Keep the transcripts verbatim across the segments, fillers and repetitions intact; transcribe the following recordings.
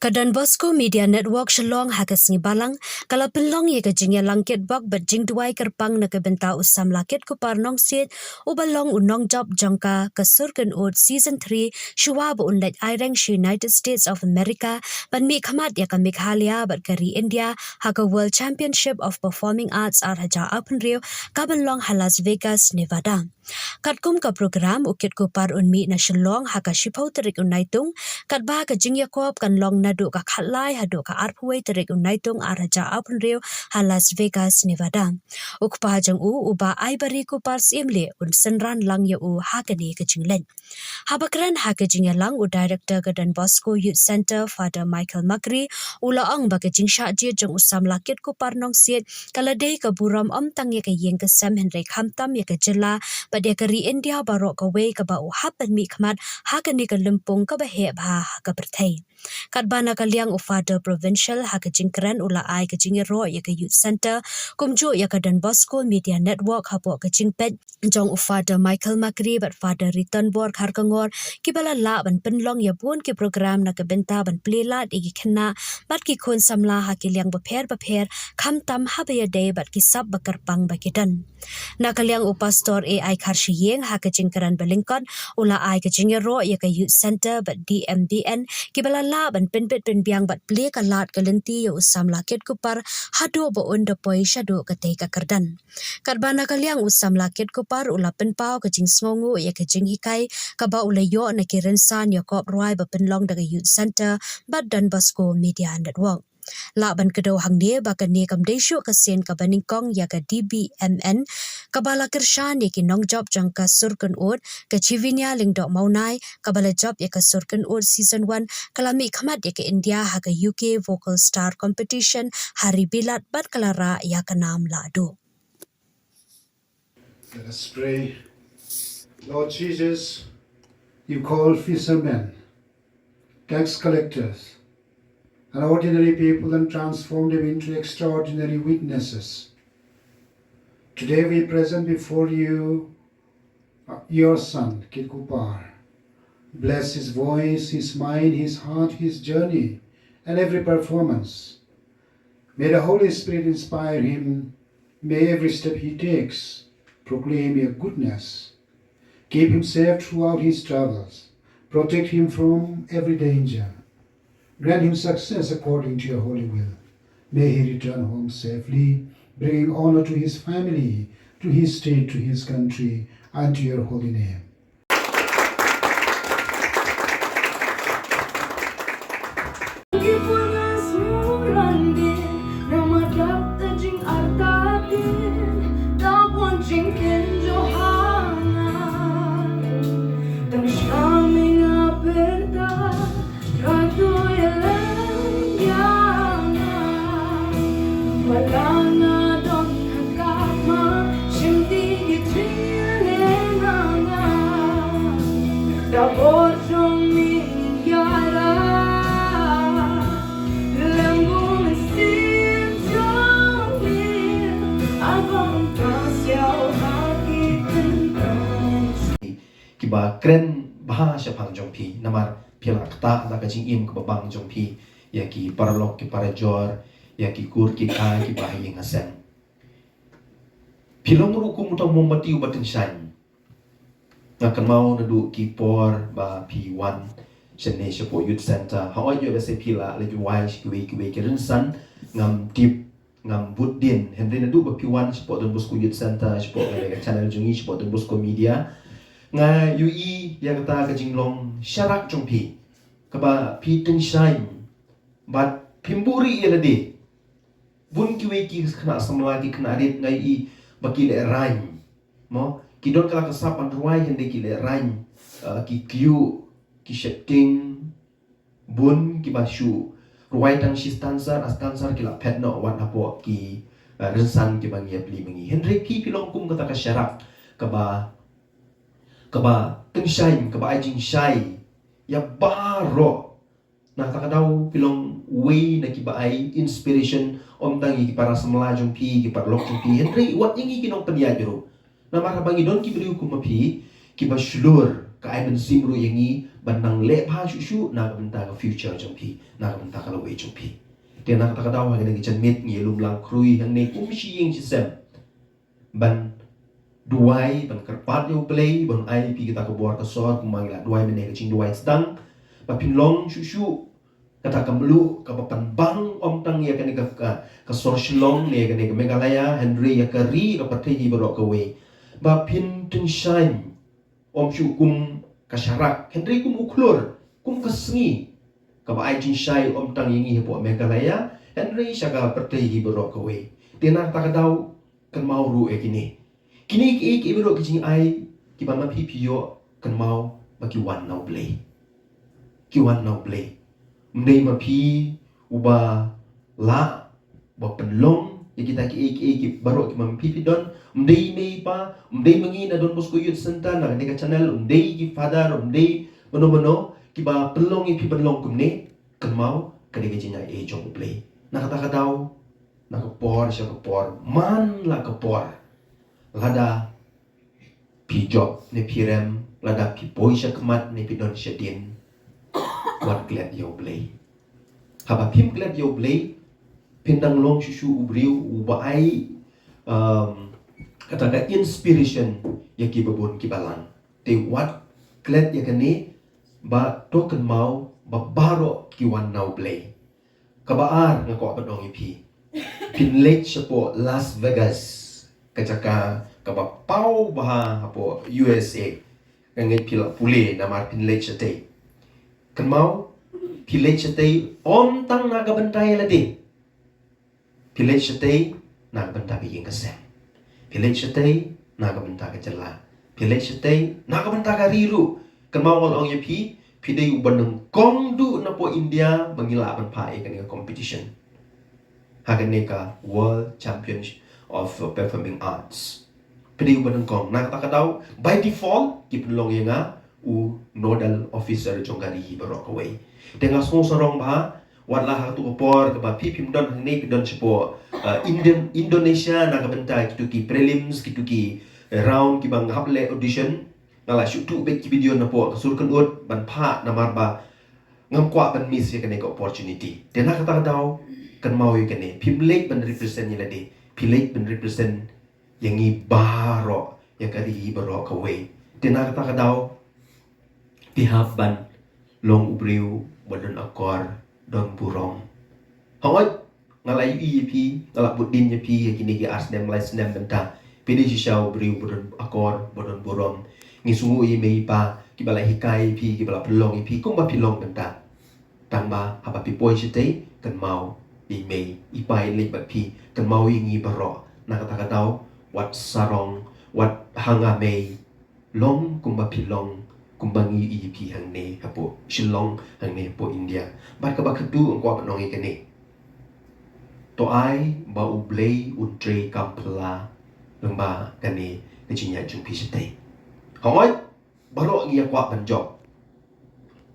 Ka Don Bosco Media Network Shillong ha ka sngi Balang ka la pynlong ïa ka jingïalang kitbok bad jingduwai kyrpang na ka bynta u samla Kitkupar Nongsiej uba long u nongjop jong ka Ka Sur Kynnoh Season three shuwa ba un leit aireng sha United States of America ban mihkhmat ïa ka Meghalaya bad ka ri India ha ka World Championship of Performing Arts ar hajar arphew hynriew ka ban long ha Las Vegas, Nevada. Katkum ka program, u Kitkupar un mih na Shillong ha ka shiphew tarik u Naitung, katba ka jingïakop kan long naduh ka khatlai haduh ka arphew wei tarik u Naitung ar hajar arphew hynriew ha Las Vegas, Nevada. U kpa jong u, u Bah Aibarikupar Syiemlieh, un synran lang ïa u ha kane ka jingleit. Haba kren ha ka jingïalang, u Director ka Don Bosco Youth Centre, Father Michael Makri, u la ong ba ka jingshah jied jong u samla Kitkupar Nongsiej ka la dei ka burom ym tang ïa ka ïing ka sem hynrei khamtam ïa ka jylla bad ïa ka ri India baroh kawei kaba u hap ban mihkhmat ha kane ka lympung kaba heh bha ha ka pyrthei. Katba na ka liang u Father Provincial ha ka jingkren u la ai ka jingïaroh ïa ka Youth Centre kumjuh ïa ka Don Bosco Media Network hapoh ka jingpeit jong u Father Michael Makri bad Father Riton Bor Kharkongor kiba la lah ban pynlong ïa bun ki program na ka bynta ban plie lad ïa ki khynnah bad ki khun samla ha ki liang bapher bapher khamtam haba ïadei bad ki sap ba kyrpang ba ki don. Na ka liang u Pastor A I Kharshiing ha ka jingkren ba lyngkot u la ai ka jingïaroh ïa ka Youth Centre bad D M B N kiba la lah ban pynbit pynbiang bad plie ka lad ka lynti ïa u samla Kitkupar haduh ba un da poi shaduh katei ka kyrdan. Katba na ka liang u samla Kitkupar u la pynpaw ka jingsngewnguh ïa ka jinghikai kaba u la ïoh na ki rynsan ïakop rwai ba pynlong da ka Youth Centre bad Don Bosco Media Network. Lah ban kdew hangne ba kane kam dei shuh ka sien kaba nyngkong ïa ka D B M N kaba la kyrshan ïa ki nongjop jong ka Sur Kynnoh, ka Chivinia Lyngdoh Mawnai kaba la jop ïa ka Sur Kynnoh Season one ka la mihkhmat ïa ka India ha ka U K Vocal Star Competition ha ri Bilat bad ka la rah ïa ka nam lahduh. Let us pray. Lord Jesus, you call fishermen, tax collectors, and ordinary people and transform them into extraordinary witnesses. Today we present before you, uh, your son, Kitkupar. Bless his voice, his mind, his heart, his journey, and every performance. May the Holy Spirit inspire him. May every step he takes proclaim your goodness. Keep him safe throughout his travels. Protect him from every danger. Grant him success according to your holy will. May he return home safely, bringing honor to his family, to his state, to his country, and to your holy name. Kiba kren bha shaphang jong phi, namar phi la ktah na ka jingim kaba bang jong phi ïa ki paralok ki parajor, ïa ki kur ki kha kiba ha ïing ha sem. Phi long ruh kum uta u mombati uba tyngshaiñ. Nga kynmaw naduh ki por ba phi wan shane shapoh Youth Centre. Hooid, ïoh lehse phi la leit wai sha kiwei kiwei ki rynsan, ngam tip, ngam bud dien. Hynrei naduh ba phi wan shapoh Don Bosco Youth Centre, shapoh kane ka channel jong ngi, shapoh Don Bosco Media, nga ïohi ïa kata ka jinglong sharak jong phi, kaba phi tyngshaiñ bad phim buhrieh ïa lade. Bun kiwei ki khynnah samla, ki khynnah rit nga ïohi ba ki lehraiñ. Mo, ki don ka la ka sap ban rwai hynrei ki lehraiñ, eh, ki kyiuh, ki sheptieng, bun kiba shu rwai tang shi stanza, ar stanza ki la phet noh wat hapoh ki, eh, rynsan kiba ngi ïa plie ma ngi. Hynrei phi, phi long kum kata ka sharak kaba, kaba tyngshaiñ, kaba ai jingshai ïa baroh. Na kata ka daw phi long uwei na kiba ai inspiration, ym tang ïa ki para samla jong phi, ki paralok jong phi, hynrei wat ïa ngi ki nongpynïaid ruh. Namar haba ngi don ki briew kum ma phi kiba shlur, ka ai mynsiem ruh ïa ngi ban nang leh bha shuh shuh na ka bynta ka future jong phi, na ka bynta ka lawei jong phi. Te na kata ka daw ha kane ka janmiet ngi lum lang khrui hangne kum shi ïing shi sem ban duwai, ban kyrpad ïa U Blei ban ai phi kata ka bor ka sor kumba ngi la duwai mynne, ka jingduwai sdang ba phin long shuh shuh kata ka mluh kaba pynbang ym tang ïa kane ka, ka, ka sor Shillong ne ïa kane ka Meghalaya, hynrei ïa ka ri, ka pyrthei hi baroh kawei. Ba phin tyngshaiñ ym shuh kum ka sharak hynrei kum u khlur, kum ka sngi kaba ai jingshai ym tang ïa ngi hapoh Meghalaya hynrei sha ka pyrthei hi baroh kawei. Te na kata ka daw kynmaw ruh ïa kine. Kine kiei kiei baroh ki jingai kiba ma phi phi ïoh, kynmaw ba ki wan na U Blei. Ki wan na U Blei. Ym dei ma phi uba lah ba pynlong ïa kita kiei kiei ki baroh kiba ma phi phi don. Ym dei mei pa, ym dei ma ngi na Don Bosco Youth Center, na kane ka channel, ym dei ki father, ym dei mano mano kiba pynlong ïa phi ban long kumne. Kynmaw ka dei ka jingaiei jong U Blei. Na kata ka daw, na ka por sha ka por, man la ka por, lada phi jop ne phi rem, lada phi poi sha khmat ne phi don shadien, wat klet ïa U Blei. Haba phim klet ïa U Blei, phin dang long shuh shuh u briew uba ai, um, kata ka inspiration ïa kiba bun kiba lang. Te wat klet ïa kane, ba to kynmaw ba baroh ki wan na U Blei. Kaba ar nga kwah ban ong ïa phi, phin leit shapoh Las Vegas, ka jaka kaba paw bha hapoh U S A. Nga ngeit phi la pule namar phin leit shatei. Kynmaw, phi leit shatei ym tang na ka bynta ïalade. Phi leit shatei na ka bynta ka ïing ka sem. Phi leit shatei na ka bynta ka jylla. Phi leit shatei na ka bynta ka ri ruh. Kynmaw, nga la ong ïa phi, phi dei uba nyngkong duh napoh India ba ngi lah ban phah ïa kane ka competition ha kane ka World Championship of Performing Arts. Phi dei uba nyngkong. Na kata ka daw, by default ki pynlong ïa nga u nodal officer jong ka ri hi baroh kawei. Te nga sngewsarong bha, wat la ha katu ka por kaba phi phim don hangne, phi don shapoh, uh, Indian, Indonesia na ka bynta kitu ki prelims, kitu ki round kiba nga hap leh audition. Nga la shu tuh beit ki video napoh ka sur kynhun ban phah namar ba ngam kwah ban miss ïa kane ka opportunity. Te na kata ka daw, kynmaw ïa kane, phim leit ban represent ïalade, phi leit ban represent ïa ngi baroh, ïa ka ri baroh kawei. Te na kata ka daw, phi hap ban long u briew ba don akor, don burom. Hooid, nga la ïohi ïa phi, nga la bud dien ïa phi ïa kine ki ar snem lai snem mynta. Phi dei shisha u briew ba don akor, ba don burom. Ngi sngewnguh ïa i mei i pa kiba la hikai ïa phi, kiba la pynlong ïa phi kumba phi long mynta. Tangba haba phi poi shatei, kynmaw ïa i mei i pa i leit bad phi, kynmaw ïa ngi baroh. Na kata ka daw, wat sarong, wat hanga mei, long kumba phi long, kumba ngi ïohi ïa phi hangne hapoh Shillong, hangne hapoh India. Bad kaba khatduh nga kwah ban ong ïa kane. To ai ba U Blei un trei kam phylla lyngba kane ka jingïaid jong phi shatei. Hooid, baroh ngi ïa kwah ban jop.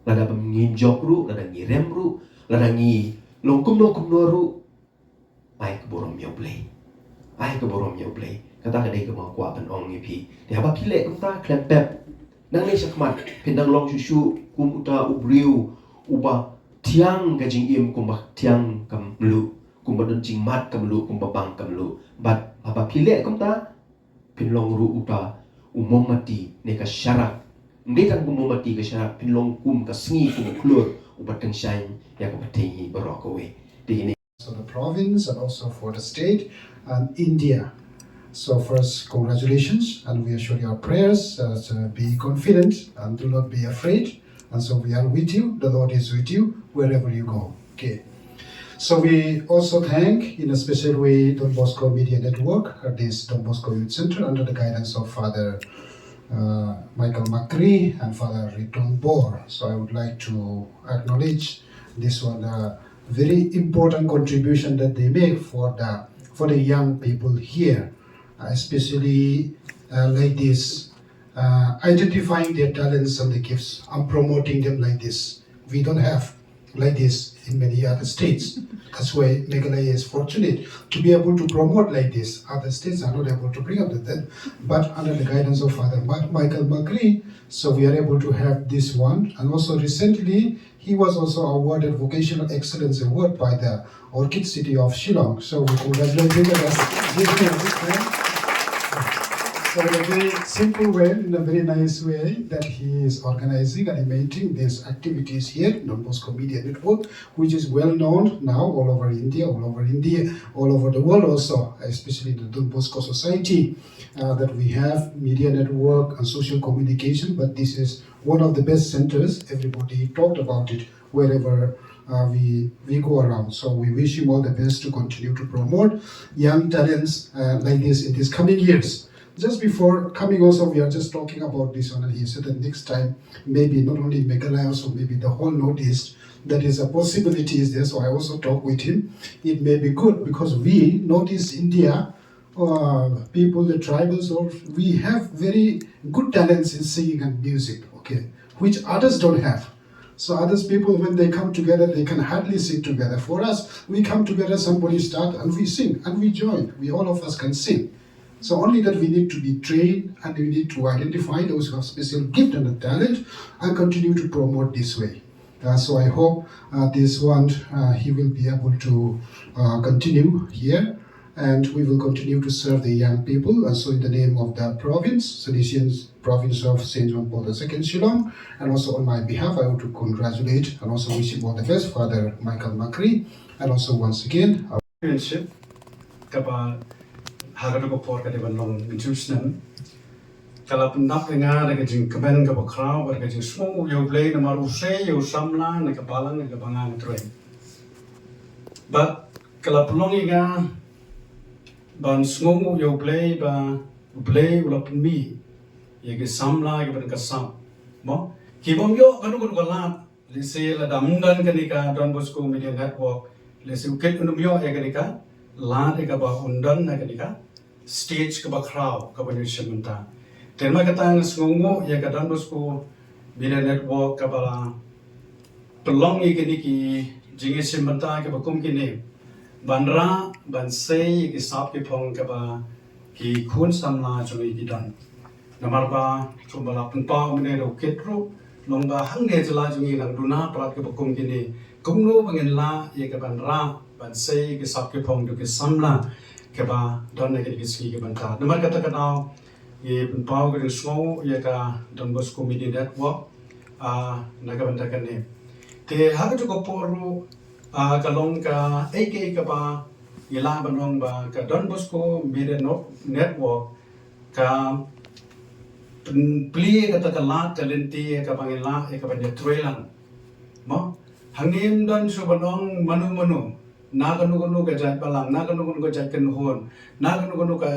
Lada ba ngim jop ruh, lada ngi rem ruh, lada ngi long kumno kumno ruh, ai ka burom ïa U Blei. Ai ka burom ïa U Blei. Kata ka dei kaba nga kwah ban ong ïa phi. Te haba phi leh kumta, khlem pep. Nangne shakhmat phin dang long shuh shuh kum uta u briew uba thiang ka jingim kumba thiang ka mluh, kumba don jingmad ka mluh, kumba bang ka mluh. Bad haba phi leh kumta, phin long ruh uta u mombati ne ka sharak. Ym dei tang u mombati, ka sharak, phin long kum ka sngi, kum u khlur uba tyngshaiñ ïa ka pyrthei hi baroh kawei. Te kine. So the province and also for the state and India. So first, congratulations, and we assure your prayers. Uh, so be confident and do not be afraid. And so we are with you. The Lord is with you wherever you go. Okay. So we also thank, in a special way, Don Bosco Media Network, uh, this Don Bosco Youth Center, under the guidance of Father, uh, Michael Makri and Father Riton Bor. So I would like to acknowledge this one, uh, very important contribution that they make for the, for the young people here, uh, especially, uh, like this, uh, identifying their talents and the gifts and promoting them like this. We don't have like this in many other states. That's why Meghalaya is fortunate to be able to promote like this. Other states are not able to bring up to them. But under the guidance of Father Ma-, Michael Makri, So we are able to have this one. And also recently, he was also awarded Vocational Excellence Award by the Orchid City of Shillong. So we congratulate him as this man. So in a very simple way, in a very nice way, that he is organizing and animating these activities here, Don Bosco Media Network, which is well known now all over India, all over India, all over the world also, especially the Don Bosco Society, uh, that we have media network and social communication, but this is one of the best centers. Everybody talked about it wherever uh, we, we go around. So we wish him all the best to continue to promote young talents uh, like this in these coming years. Just before coming also, we are just talking about this one, and he said that next time, maybe not only Meghalaya, also maybe the whole Northeast, that is a possibility is there. So I also talk with him. It may be good because we, Northeast India, uh, people, the tribals, or we have very good talents in singing and music, okay, which others don't have. So others people, when they come together, they can hardly sing together. For us, we come together, somebody start and we sing and we join. We, all of us can sing. So only that we need to be trained and we need to identify those who have special gift and a talent and continue to promote this way. Uh, so I hope uh, this one, uh, he will be able to uh, continue here. And we will continue to serve the young people. And so in the name of the province, Salesian province of Saint John Paul the Second Shillong, and also on my behalf, I want to congratulate and also wish him all the best, Father Michael Makri, and also once again, our chairmanship, kaba ha ka dei ka por ka dei ban long mynjur snem. Ka la pyndap ïa nga da ka jingkmen kaba khraw bad ka jingsngewnguh ïa U Blei namar u sei ïa u samla na ka balang kaba nga trei. Bad ka la pynlong ïa nga ban sngewnguh ïa U Blei ba U Blei u la pynmih ïa ki samla ki ban ka sap. Mo, ki bym ïoh kano kano ka lad, lehse lada ym don kane ka Don Bosco Media Network, lehse u kit un ym ïoh ïa kane ka lad ïa kaba un don na kane ka stage kaba khraw kaba ngi shim mynta. Te namar kata nga sngewnguh ïa ka Don Bosco Media Network kaba la pynlong ïa kine ki jingïashim bynta kiba kum kine ban rah ban sei ïa ki sap ki phong kaba ki khun samla jong ngi ki don. Namar ba kumba la pynpaw mynne da u kit ruh, long ba hangne jylla jong ngi nang duna palat kiba kum kine, kumno ba ngin lah ïa ka ban rah ban sei ïa ki sap ki phong jong ki samla kiba don ha kine ki sngi ki bynta. Namar kata ka daw ngi pynpaw ka jingsngewnguh ïa ka Don Bosco Media Network, ah, na ka bynta kane. Te ha kajuh ka por ruh, ah, ka long kaei kaei kaba ngi lah ban ong ba ka Don Bosco Media No-, Network ka pyn-, plie kata ka lad ka lynti ïa kaba ngi lah ïa ka ban ïatrei lang. Mo, hangne ym don shuh ban ong mano mano, na kano kano ka jait balang, na kano kano ka jait kynhun, na kano kano ka,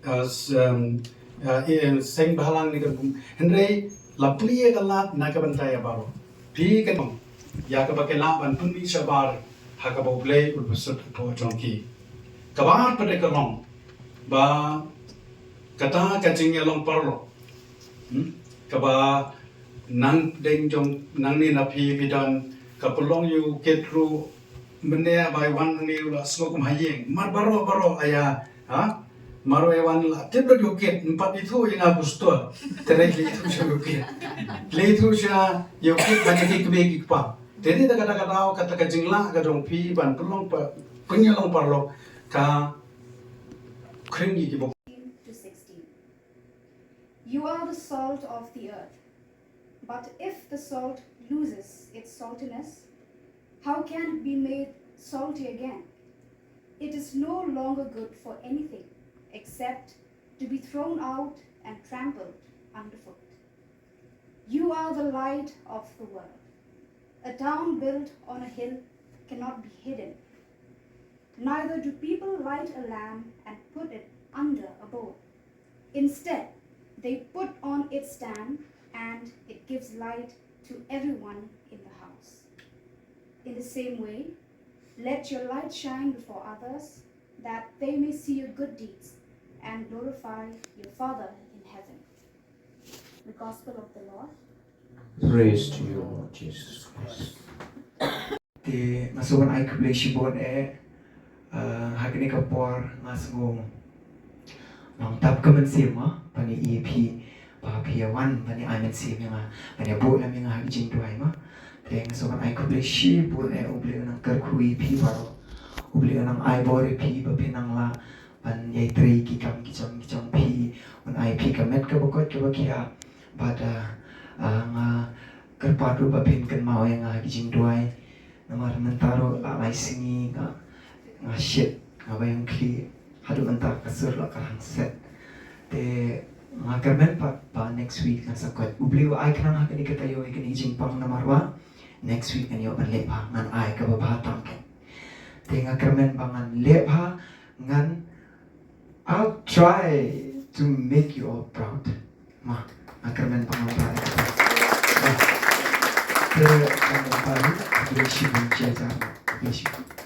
eh, s-, em, eh, eh, seng bhalang ne ka bun. Hynrei la plie ka lad na ka bynta ïa baroh. Plie ka nong ïa kaba ki lah ban pynmih shabar ha kaba U Blei u la pynsuh hapoh jong ki. Kaba ar pat ka long ba kata ka jingïalong paralok, hmm, kaba nang deng jong nangne na phi phi don, ka pynlong ïa u kit ruh mynne ba i wan hangne u la sngew kum ha ïing. Mar baroh baroh ïa, ha? Mar ïa wan la tip lut ïa u kit, ym pat ithuh ïa nga kustur. Te leit leit ithuh sha ïa u kit. Leit ithuh sha ïa u kit ba ki kmie ki kpa. Te dei kata ka daw kata ka jinglah ka jong phi ban pynlong pa, pynïalong paralok ka khring ïa ki bok. To sixteen. You are the salt of the earth. But if the salt loses its saltiness, how can it be made salty again? It is no longer good for anything except to be thrown out and trampled underfoot. You are the light of the world. A town built on a hill cannot be hidden. Neither do people light a lamp and put it under a bowl. Instead, they put on its stand, and it gives light to everyone in the house. In the same way, let your light shine before others, that they may see your good deeds and glorify your Father in heaven. The Gospel of the Lord. Praise to you, Lord Jesus Christ. Te nga sngewbha ai khublei shibun eh, eh, ha kane ka por nga sngew nongtap ka mynsiem, ah, ban ïa phi. ba phi ïa wan ban ïa ai mynsiem ïa nga, ban ïa buh lem ïa nga ha ki jingduwai ma. Te nga sngewbha ban ai khublei shibun eh, U Blei un nang kyrkhu ïa phi baroh. U Blei un nang ai bor ïa phi ba phin nang lah ban ïai trei ki kam ki jong ki jong phi, un ai phi ka met kaba koit kaba khiah. Bad ah, ah, nga kyrpad ruh ba phin kynmaw ïa nga ha ki jingduwai. Namar mynta ruh la lai sngi nga, nga shit, nga baïong khlieh. Haduh mynta ka sur la ka rangset. Te nga kyrmen pat ba next week ngan sa koit. U Blei u ai khnang ha kane ka taïew ïa kane ka jingpang namar ba next week ngan ïoh ban leh bha, ngan ai kaba bha tam kein. Te nga kyrmen ba ngan leh bha, ngan, I'll try to make you all proud. Ma, nga kyrmen ba ngan leh bha. Te ngan leh bha, khublei shibun, cheers, khublei shibun.